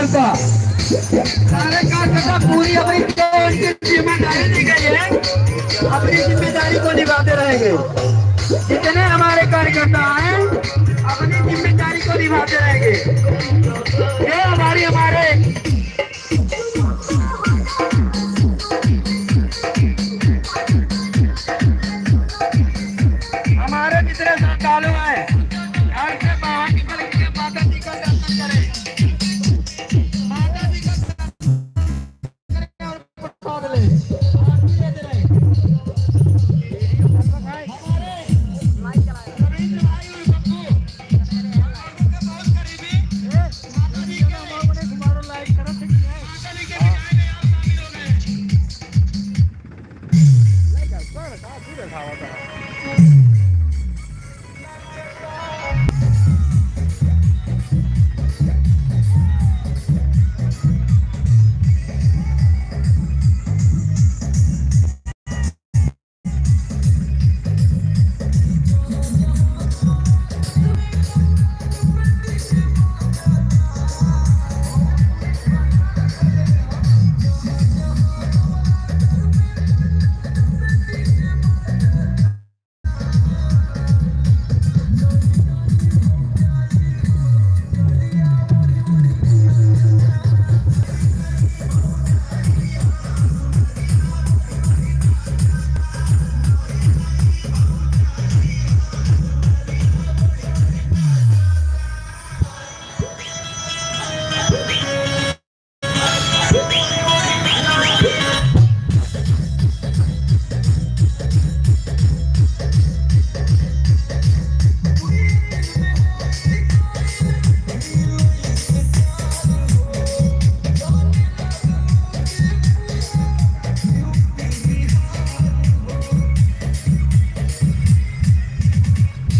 कार्यकर्ता, सारे कार्यकर्ता पूरी अपनी जिम्मेदारी दी गई है, अपनी जिम्मेदारी को निभाते रहेंगे। जितने हमारे कार्यकर्ता हैं अपनी जिम्मेदारी को निभाते रहेंगे। ये हमारी हमारे हमारे जितने श्रद्धालु हैं घर से बाहर निकल के माता जी का दर्शन करें, माता जी का दर्शन करें और प्रसाद लें, आरती लेते रहें। हमारे रविंद्र भाई और बब्बू के बहुत करीबी माता जी के विदाई में आप शामिल हो गए।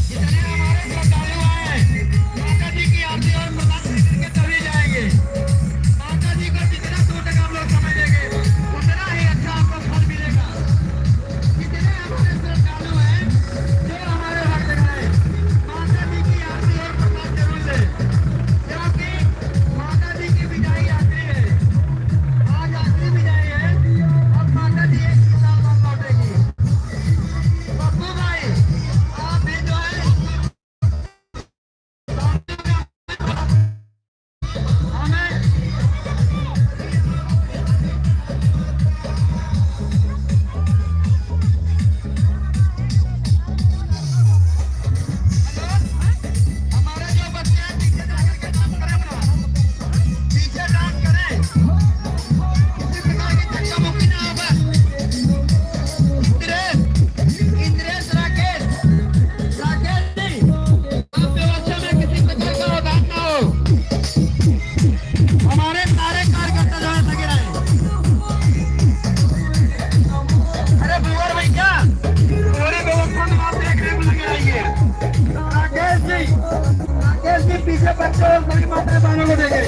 जितने हमारे श्रद्धालु हैं माता जी की आरती और प्रसाद लेकर के तभी जाएंगे। माता जी को जितना दूर तक आप लोग समय देंगे उतना ही अच्छा आपको फल मिलेगा। जितने हमारे श्रद्धालु हैं जो हमारे भक्त हैं माता जी की आरती और प्रसाद जरूर लें, क्योंकि माता जी की विदाई आखिरी है। आज आखिरी विदाई है, अब माता जी एक साल बाद लौटेगी। बब्बू भाई आप भी जो है हमें हमारे जो बच्चे हैं पीछे जाकर के डांस करें, अपना पीछे डांस करें, किसी प्रकार की धक्का मुक्की ना हो। बस इंद्रेश, इंद्रेश, राकेश, राकेश जी आप व्यवस्था में किसी प्रकार का अवधान ना हो। हमारे सारे कार्यकर्ता जो है लगे रहे। अरे भुवर भैया पूरी व्यवस्था में आप देख रहे लगे रहेंगे। राकेश जी, राकेश जी पीछे बच्चे और सभी माताएं बहनों को देंगे,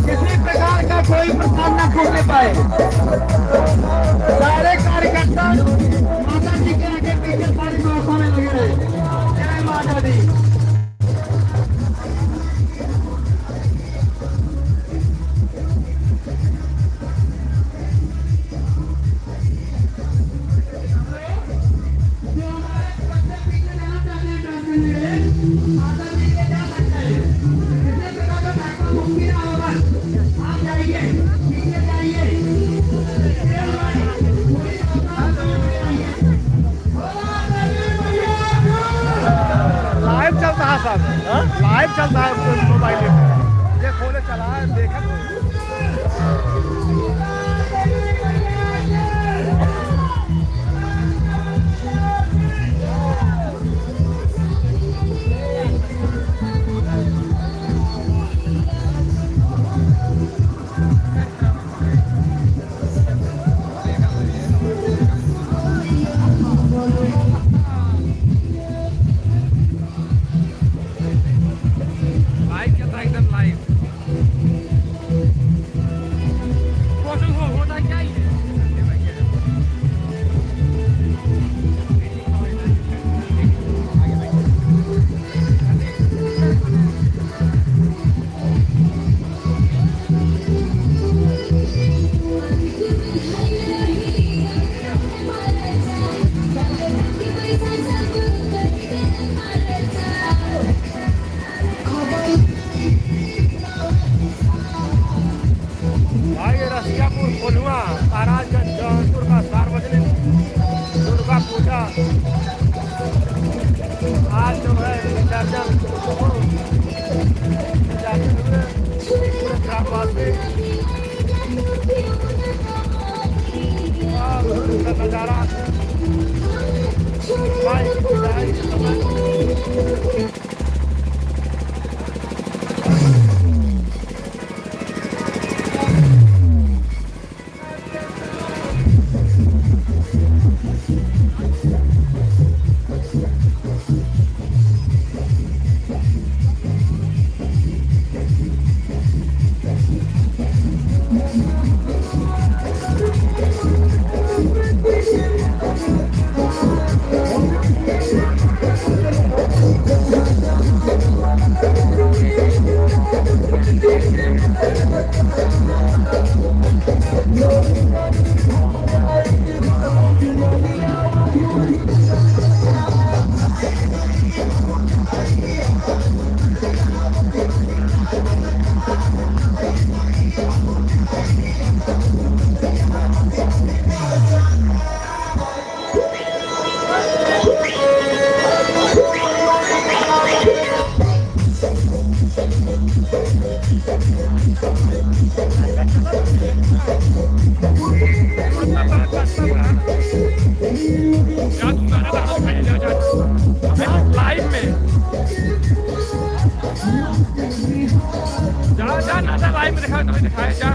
किसी प्रकार का कोई प्रसाद ना छूटने पाए। सारे कार्यकर्ता माता जी के आगे पीछे सारी व्यवस्था में लगे रहे। जय माता दी। जो हमारे बच्चे पीछे जाना चाहते हैं डांस करने के लिए माता जी के जा सकते हैं, किसी प्रकार का धक्का मुक्की ना हो। बस आप जाइए, पीछे जाइए। पूरी लाइव चलता है सब, लाइव चलता है मोबाइल पे। ये खोले चला है देखा। लाइव चलता है एकदम लाइव। बड़ा सुंदर नजारा। माई की विदाई के समय। जा तुम गाना गाना दिखाई जा जा अबे लाइव में जा जा नाचा लाइव में दिखा तुम्हें दिखाया जा।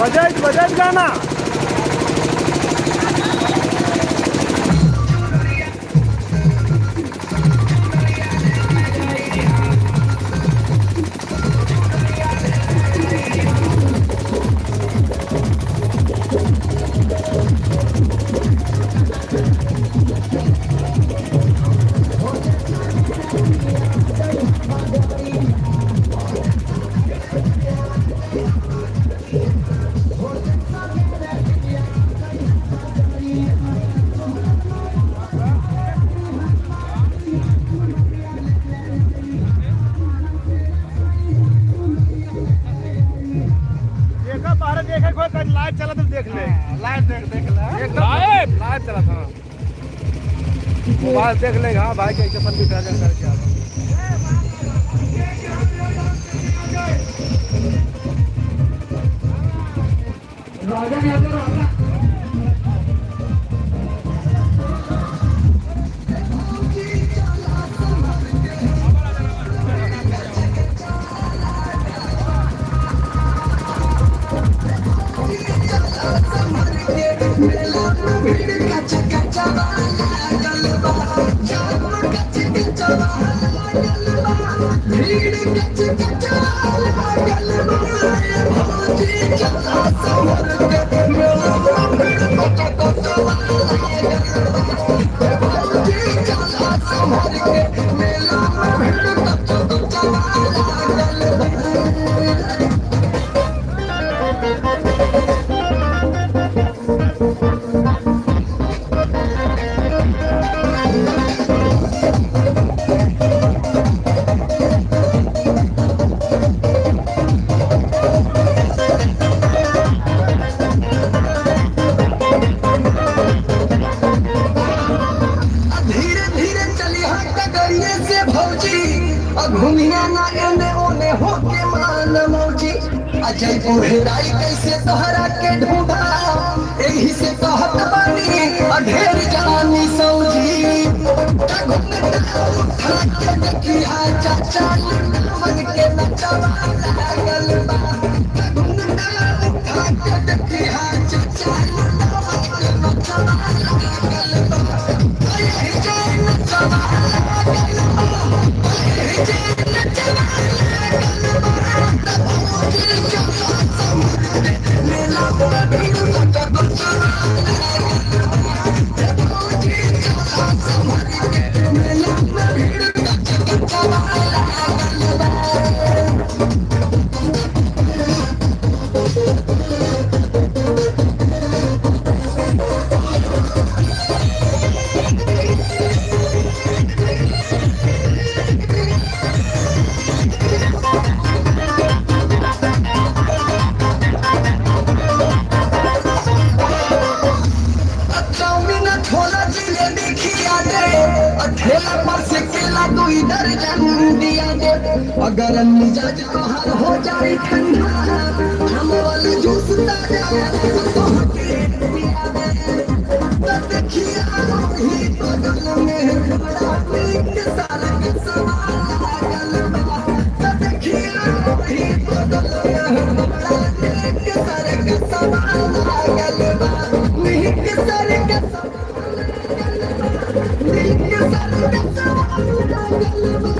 बजाज बजाज गाना। लाइव देख देख ला। एकदम लाइव? लाइव चला था। मोबाइल देख लेगा। हाँ भाई, कैसे अपन विसर्जन करके आ। धीरे धीरे चली हट करिए से भौजी, घूमिया ना एने ओने होके मान मौजी। अजय पुहराई कैसे तोहरा के ढूंढा, एही से कहत बानी ढेर जानी सौजी। उठा के देखिया चाचा मन के नचवा लागल बा। उठा के देखिया चाचा मन के नचवा लागल बा। चाउमीन छोला जिलेबी खिया दे, ठेला पर से केला दुई दर्जन दिया दे। अगर मिजाज तोहर हो जाए ठंडा, हम वाला जूस ताजा तोहके पिया दे। देखिया ही बगल में खड़ा पीक सारा के सवाल लागल बा। देखिया ही बगल में खड़ा पीक सारा के सवाल लागल बा। नीक सारा के सवाल लागल बा। नीक सारा के सवाल लागल बा।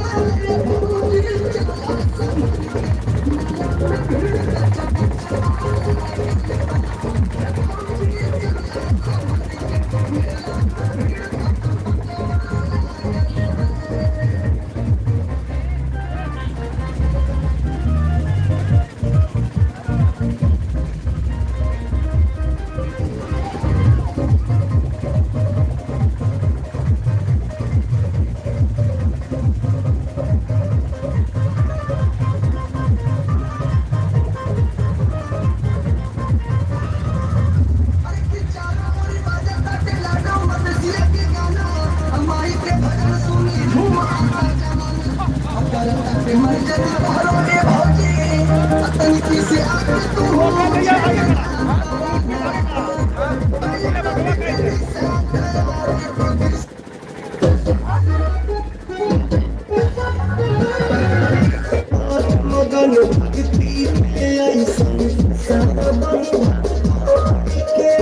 अरे कि चारों ओरी बाजता के लाडो मदसिया के गाना, माई के भजन सुनी झूमा जमाना। अगर तक मर जदी तोहरो रे भौजी, तनिकी से आके तू हो। मगन भक्ति में ऐसन सावन के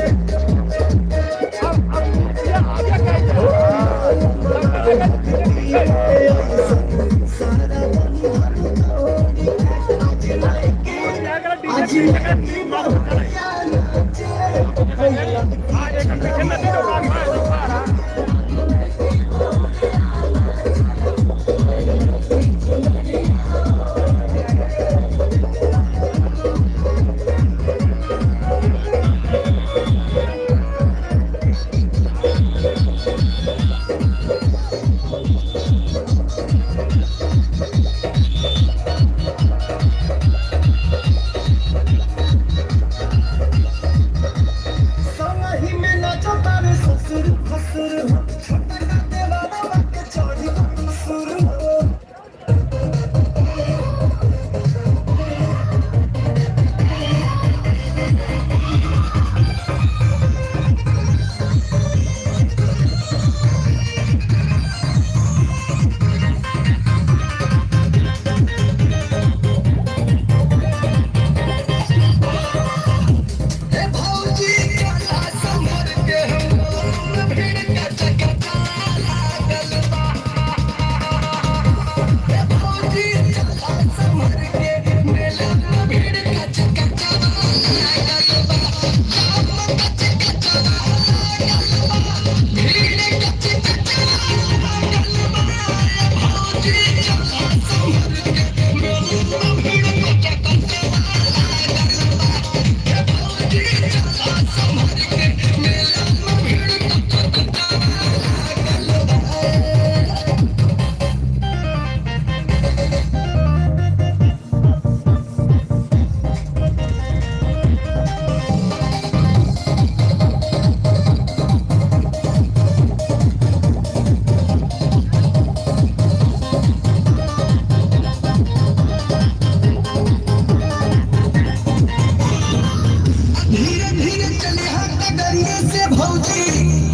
ढंग से भौजी,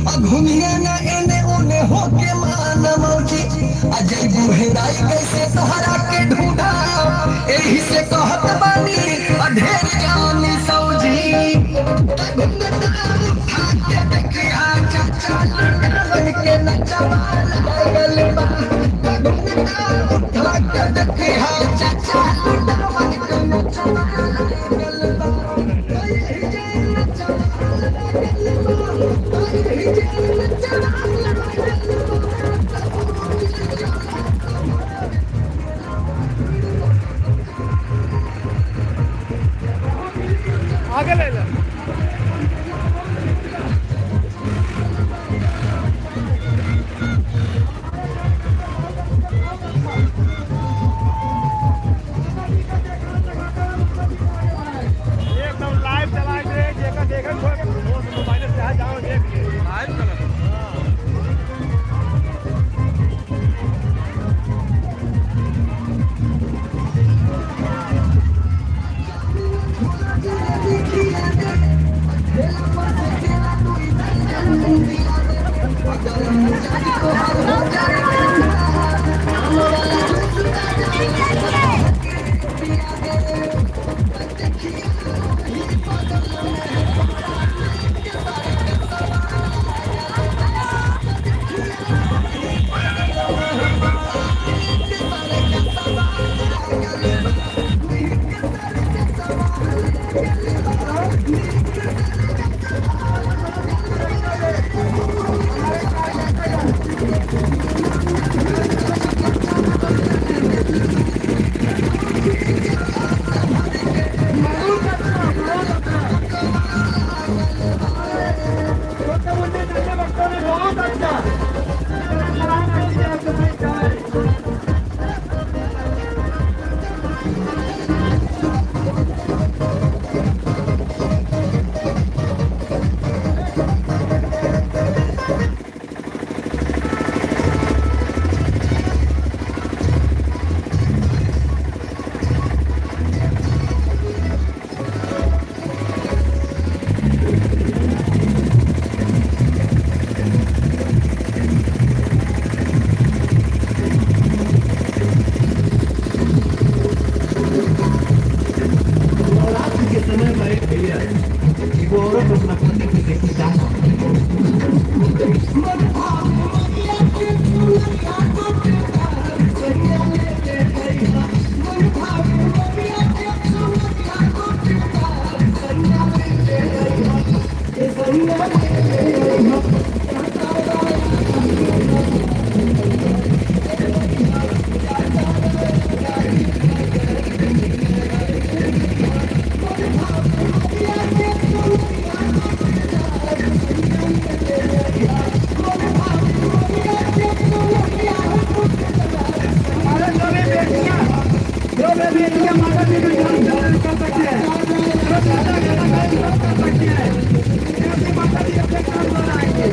आ घूमिए ना एने ओने होके मान मौजी। आ जइबू हेराई कैसे तोहरा के ढूंढा, एही से कहत बानी आ ढेर जानी सौजी। घूंघटा उठा के देखिया चाचा लुटावन के नचवा लागल बा। घूंघटा उठा के देखिया चाचा लुटावन के नचवा लागल बा। एही जे नचवा लागल बा, एही जे नचवा लागल बा। आगे ले ले। एकदम लाइव चलाए थे, जेका देखा मोबाइल से आ जाओ देख ले। लाइव चला। छोटे मुंडे नन्हे भक्तों ने बहुत अच्छा नवरात्र के समय में भैया एगो औरत अपना पति के देखी का। हमारे जो भी बेटियां, जो भी बेटियां माता जी के दर्शन कर सकती है, जो माता के दर्शन कर सकती है, ऐसी माता जी अपने काम पर आएंगे।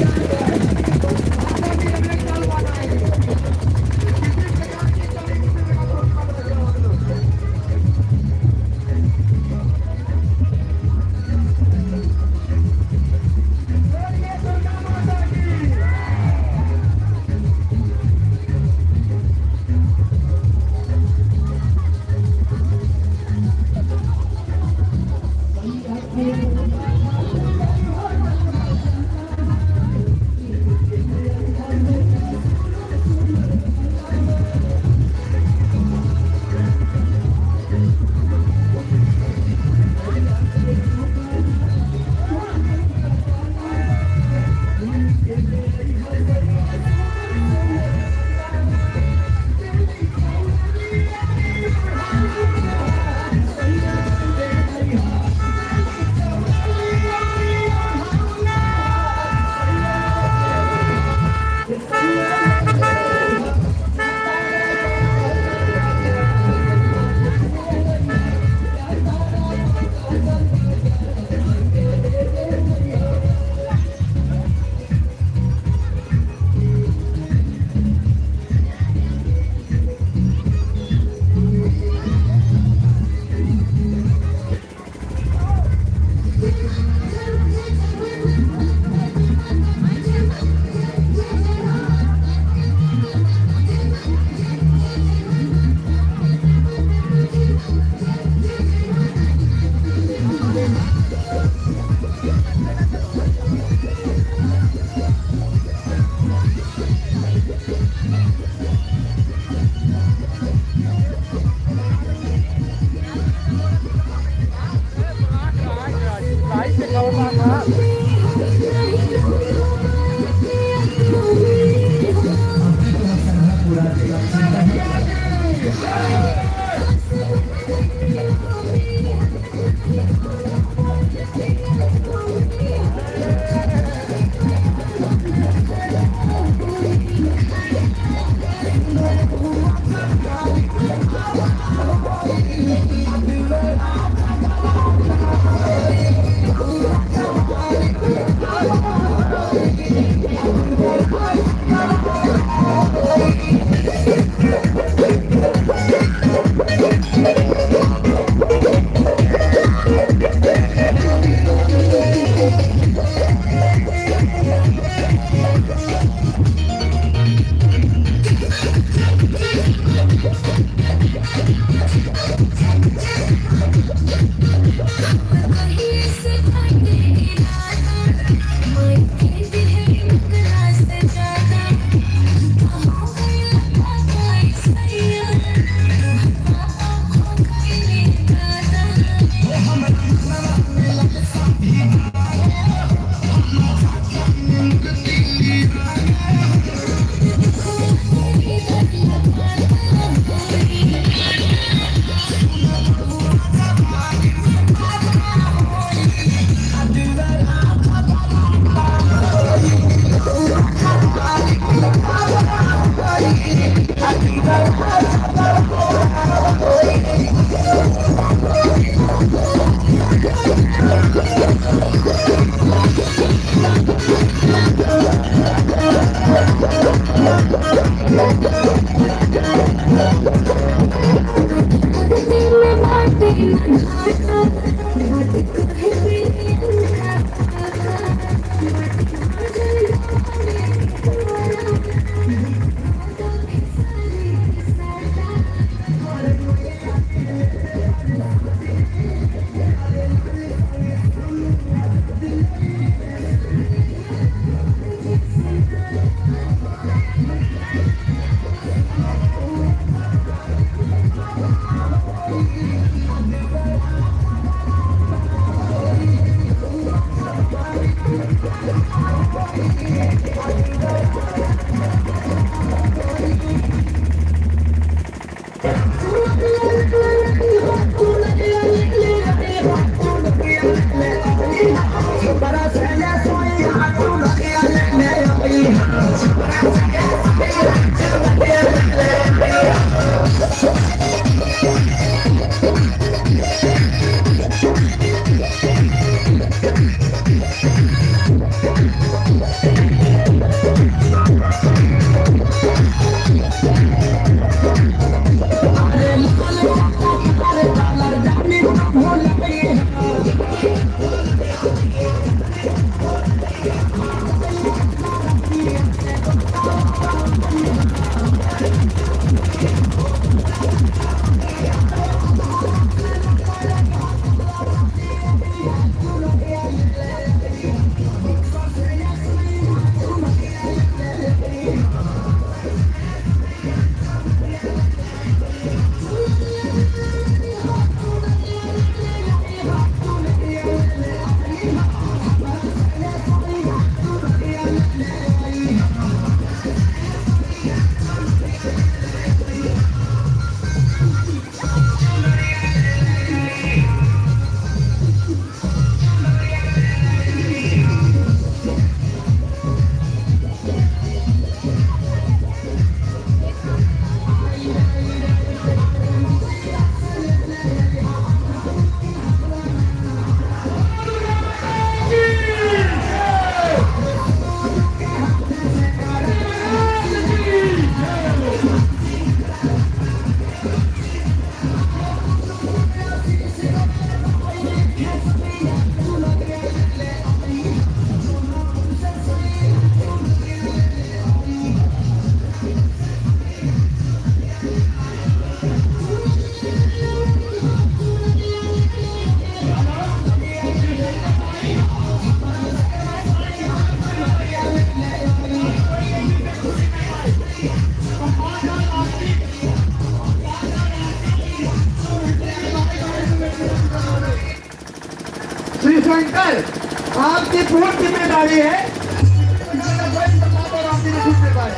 आपकी पूर्ण जिम्मेदारी है, किसी प्रकार का कोई बदलाव और आरती नहीं छूटने पाए।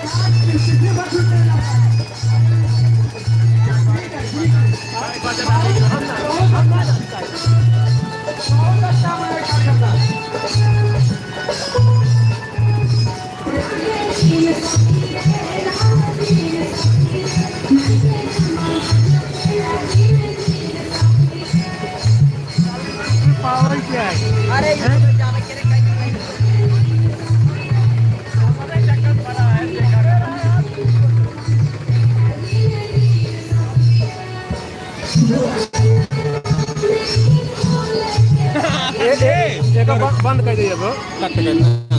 किसी को छूटने ना पाए। ठीक है, ठीक है। बहुत अच्छा हमारा कार्यकर्ता। पावर क्या है? बंद कर दीजिए ब्रो। कट गया।